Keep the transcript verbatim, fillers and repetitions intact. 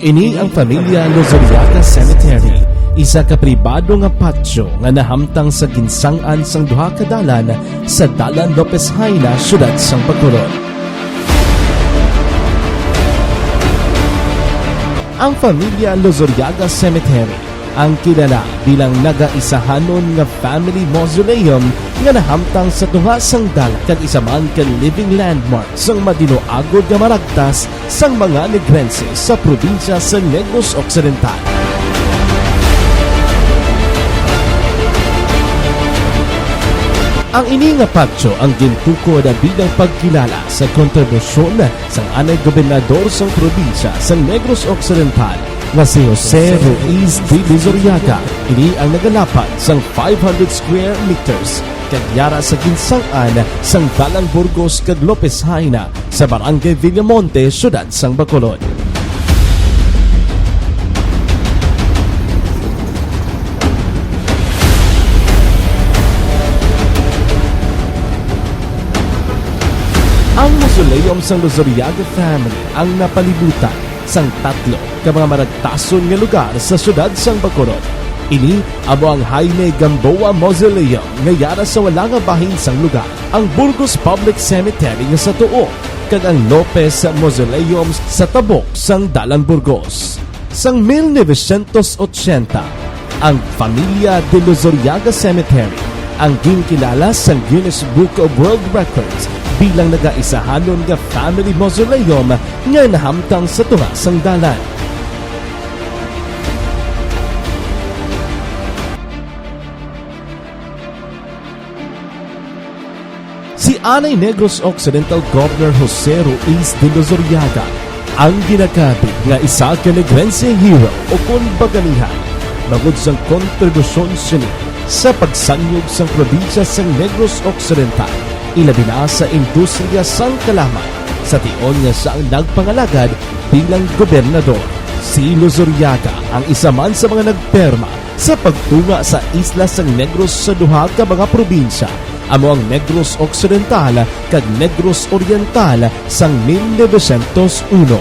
Ini ang Familia Lozuriaga Cemetery, isa ka pribado nga patio nga nahamtang sa ginsang-an sang duha ka dalan sa Dalan Lopez Jaena, siyudad sang Bacolod. Ang Familia Lozuriaga Cemetery ang kilala bilang nagaisahanon nga family mausoleum nga nahamtang sa tunga sang dalan kag isa man ka living landmark sang madinoagod nga maragtas sang mga Negrense sa probinsya sa Negros Occidental. Ang ini nga patio ang gintukod bilang pagkilala sa kontribusyon sang anay gobernador sang probinsya sang Negros Occidental nga si Jose Ruiz de Lizurriaga. Ini ang nagalapad sang five hundred square meters kag yara sa ginsang-an sang Dalan Burgos kag Lopez Jaena sa Barangay Villamonte, siyudad sang Bacolod. Ang mausoleum sang Luzuriaga family ang napalibutan sang tatlo ka mga maragtason nga lugar sa siyudad sang Bacolod. Ini amo ang Jaime Gamboa Mausoleum nga yara sa wala nga bahin sang lugar, ang Burgos Public Cemetery nga sa tuo, kag ang Lopez Mausoleum sa tabok sang Dalan Burgos. Sang mil novecientos ochenta, ang Familia de Luzuriaga Cemetery ang ginkilala sang Guinness Book of World Records bilang nagaisahanon nga family mausoleum nga nahamtang sa tunga sang dalan. Si anay Negros Occidental Governor Jose Ruiz de Lozuriaga ang ginakabig nga isa ka Negrense hero o kon baganihan, bangod sang kontribusyon sini sa pagsanyog sang probinsya sang Negros Occidental, ilabi na sa industriya sang kalaman, sa tion nga sia ang nagpangalagad bilang gobernador. Si Lozuriaga ang isa man sa mga nagperma sa pagtunga sa isla sang Negros sa duha ka mga probinsya, amo ang Negros Occidental kag Negros Oriental, sang mil novecientos uno.